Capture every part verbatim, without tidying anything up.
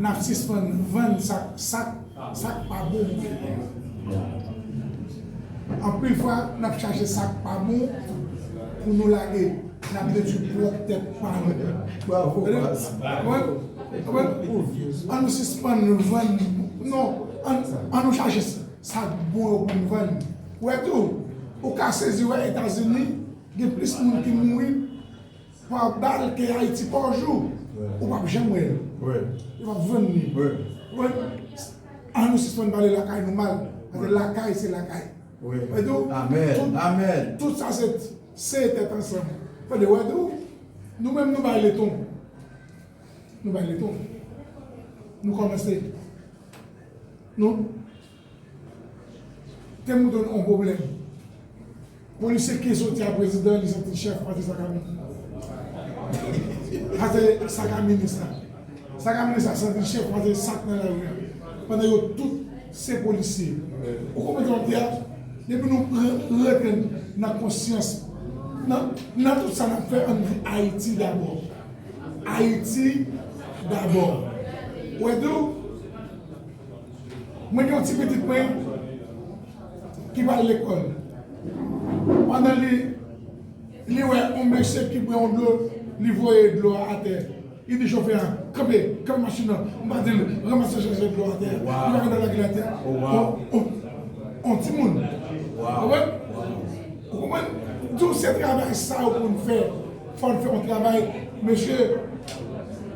N ap sispann vann sa, sa, sa k pa bon pou peyi a. Anpil fwa, n ap chache sa k pa bon pou nou lage. N ap detwi pwòp tèt pa nou. Bravo, baz. Konprann? Konprann? An nou sispann vann, non, an, an nou chache sa k bon yo pou n vann. Ou wè tou, ou ka sezi wè Etazini, gen plis moun ki mouri pa bal ke Ayiti pa jou. Ou p ap janm wè l. Yo p ap vann li. Ou konprann? An nou sispann pale lakay nou mal. Paske lakay se lakay. Wè tou, tout, tout sa se, se tèt ansanm. Tande, wè tou, nou menm nou bay leton. Nou bay leton. Nou kòmanse. Nou te moute yon pwoblèm. Polisye ki soti a prezidan, li santi l chèf, pase sa ka minis. Pase sa ka minis la. Sa ka minis la santi l chèf, pase sa k nan lari a. Pandan yo tout se polisye. Ou konprann sa m di a? Depi nou pran, rantre nan konsyans, nan, nan tout sa n ap fè, ann di Ayiti dabò. Ayiti dabò. Ou wè tou? Mwen gen yon ti pitit mwen ki pral lekòl. Pandan li, li wè yon mesye ki pran yon dlo, li voye dlo a atè. Li di chofè a, "Kanpe, kanpe machin nan." M pa di l, "Ranmase chaje dlo atè." Li pa gentan lage l atè. On, on, on timoun. Ou konprann? Ou konprann? Tou se travay sa yo pou n fè. Fò n fè yon travay, mesye,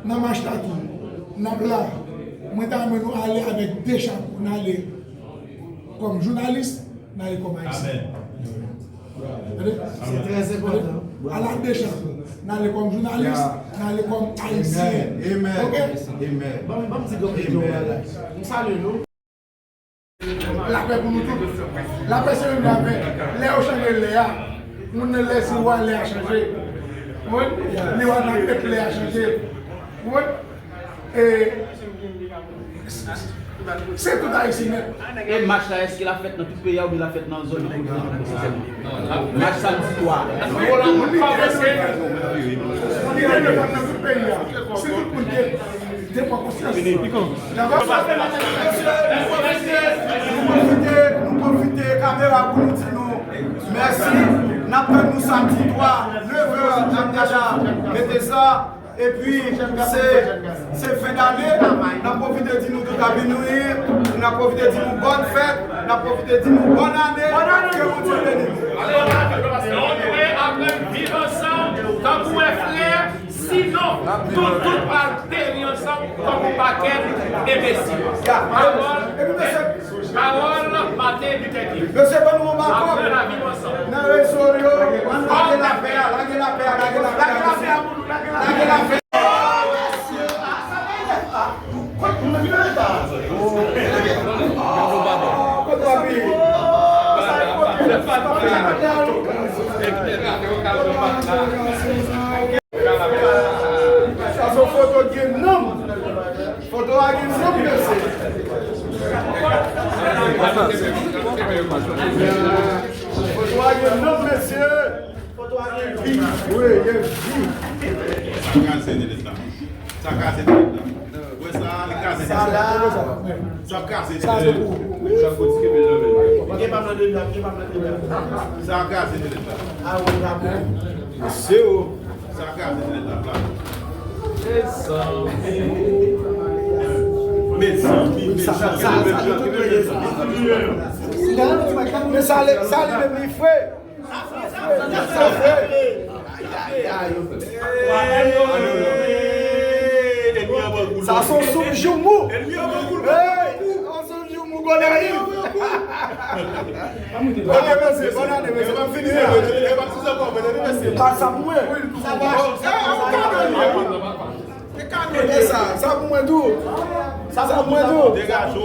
nan mach la tou, n ap la. Mwen ta renmen nou ale avèk de chapo, n ale kòm jounalis, n ale kòm ayisyen. Tande? Se trè enpòtan. Ala de chapo, n ale kòm jounalis, n ale kòm ayisyen. Oke? Ban m, ban m di Granmèt Dye yon bagay. M salye nou. Lapè pou nou tout. Lapè se menm lapè. Lè yo chanje lè a, moun nan lè se wa lè a chanje. Ou konprann? Li wa nan tèt lè a chanje. Ou konprann? E se tout Ayisyen nèt. E mach la, èske l ap fèt nan tout peyi a oubyen l ap fèt nan zòn nan? Mach samdi twa. Li te depann nan tout peyi a. Si tout moun te, te pran konsyans. Dabò, nou pwofite, nou pwofite, nou pwofite kamera pou nou di nou mèsi. N ap tann nou samdi twa, nevè, n ap deja mete sa. Epi, se, se fen dane, n ap pwofite di nou tout Happy New Year, n ap pwofite di nou bòn fèt, n ap pwofite di nou bòn ane, ke Bondye beni nou. Onore, aprann viv ansanm, tankou yon frè, sinon, nou tout pral peri ansanm, tankou pakèt enbesil. Pawòl, pawòl, maten, Luther King. Mesye, ban nou yon bakòp. Aprann a viv ansanm. Nan rezo yo, ann lage lapè a, lage lapè a, lage lapè a, mesye. Lage lapè a. Sa se yon foto ki gen nanm. Foto a gen nanm, mesye. Foto a gen nanm, mesye. Foto a gen vi. Wi, gen vi. Sa kraze nèt la. Sa kraze nèt la. Wè sa, li kraze nèt la. Sa kraze nèt la. Sa se pou ou. Gen pa m nan de dam, gen pa m nan de dam. Sa kraze nèt la. A wi, la pou. Mesye o. Sa kraze nèt la, la. Mezanmi, mezanmi. Men sa li, sa li menm li fre. Sa se yon soup joumou. Hey, yon soup joumou, Gonayiv. Ok, mèsi. Bòn ane, mèsi. Mwen fini. Sa pou mwen. Sa pou mwen. E sa, sa pou mwen tou. Sa pou mwen tou. Degaje w.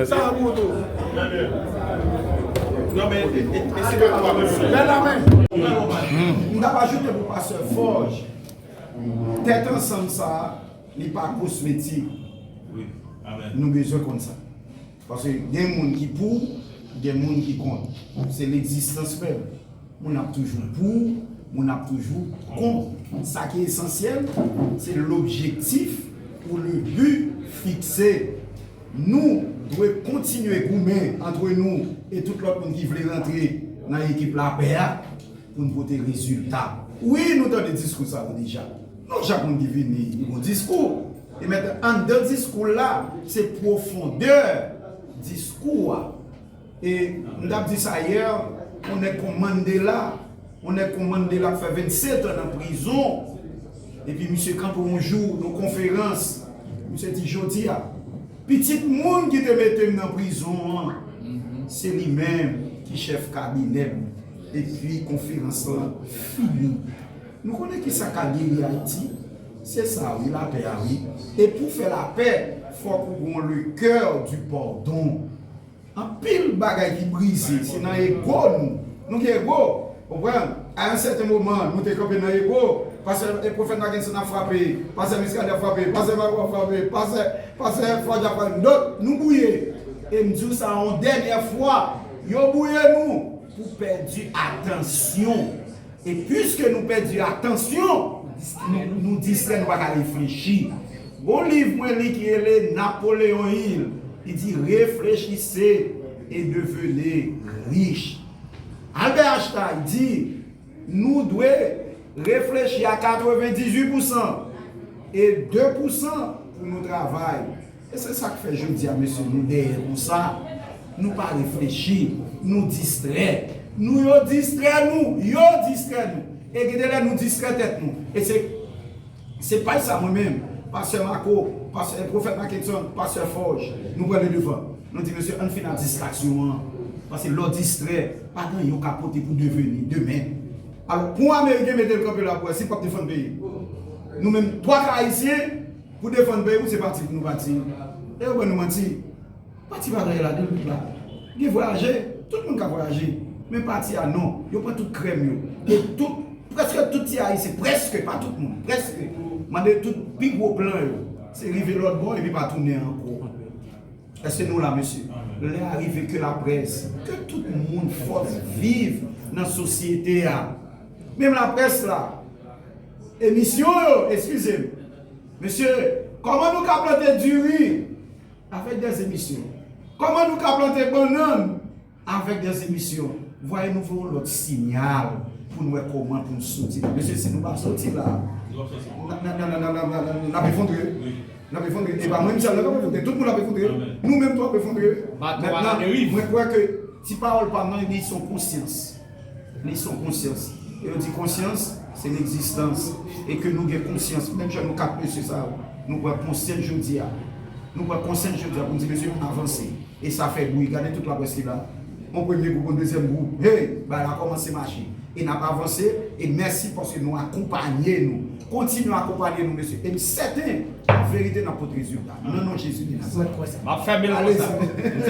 Sa pou mwen tou. Non, men, e, e, e se pa twa menm. Lè la men. M t ap ajoute pou pastè Forge. Tèt ansanm sa, li pa kosmetik. Wi. Amèn. Nou bezwen konn sa. Paske gen moun ki pou, gen moun ki kont. Se legzistans menm. Moun ap toujou pou, moun ap toujou kont. Sa ki esansyèl, se lobjektif ou le but fixé. Nou dwe kontinye goumen antre nou e tout lòt moun ki vle rantre nan ekip lapè a pou n pote rezilta. Wi, nou tande diskou sa yo deja. Non, chak moun ki vini, li gon diskou. E mèt anndan diskou l la, se pwofondè diskou a. E m t ap di sa yè, yon nèg kon Mandela, yon nèg kon Mandela k fè vennsentan nan prizon, epi misye kanpe yon jou nan konferans, misye di, jodi a, pitit moun ki te mete m nan prizon an, se li menm ki chèf kabinè m. Epi konferans lan fini. Nou konnen ki sa ka geri Ayiti? Se sa wi, lapè a wi. E pou fè lapè, fòk ou gon le cœur du pardon. Anpil bagay ki brize, se nan ego nou. Nou gen ego, konprann? A yon sèten moman, nou te kanpe nan ego. Pastè e pwofèt Mackenson ap frape, pastè Muscadin ap frape, pastè Marco ap frape, pastè, pastè Fodja ap frape. Donk, nou bouye. E m di w sa yon dènyè fwa, yo bouye nou pou pèdi atansyon. E piske nou pèdi atansyon, nou, nou distrè, nou pa ka reflechi. Gon liv mwen li ki rele Napoléon Hill, li di, réfléchissez et devenez riches. Albert Einstein di, nou dwe reflechi a katrevendizuit pousan e de pousan pou nou travay. E se sa k fè jodi a, mesye, nou dèyè konsa. Nou pa reflechi, nou distrè. Nou, yo distrè nou, yo distrè nou. E gen de lè nou distrè tèt nou. E se, se pa sa mwen menm, pastè Marco, pastè, pwofèt Mackenson, pastè Forge, nou pran le devan. Nou di, mesye, ann fin ak distraksyon an. Paske lè w distrè, pa gen anyen w ka pote pou deveni demen. Alò, pou yon Ameriken mete l kanpe la pou wè si l p ap defann peyi l. Nou menm, twa ka Ayisyen, pou defann peyi w, se pati pou nou pati. E yo ban nou manti. Pati bagay la, de lòt la. Gen vwayaje, tout moun ka vwayaje. Men pati a, non. Yo pran tout krèm yo. E tout, prèske tout ti Ayisyen, prèske, pa tout moun, prèske. Mande tout pi gwo plan yo. Se rive lòt bò epi pa tounen ankò. Èske nou la, mesye? Lè a rive ke laprès, ke tout moun fòs viv nan sosyete a. Menm laprès la, emisyon yo, eskize m. Mesye, kòman nou ka plante diri avèk de emisyon? Kòman nou ka plante bannann avèk de emisyon? Voye nou voye yon lòt siyal pou n wè kòman pou n soti. Mesye, si nou pa soti la, n ap efondre. N ap efondre. E pa mwen m sèl nan k ap efondre. Tout moun ap efondre. Nou menm tou ap efondre. Mentnan, mwen kwè ke ti pawòl pa m nan, li se yon konsyans. Li se yon konsyans. E yo di konsyans, se legzistans. E ke nou gen konsyans. Menm jan nou kat mesye sa yo, nou pran konsyans jodi a. Nou pran konsyans jodi a pou n di, mesye, avanse. E sa fè bri. Gade tout laprès ki la. Yon premye gwoup, yon dezyèm gwoup. Hey, bagay la kòmanse mache. E n ap avanse. E mèsi paske nou akonpanye nou. Kontinye akonpanye nou, mesye. E m sèten, an verite, n ap pote rezilta. Nan non Jezi de Nazarèt. M ap fèmen l konsa.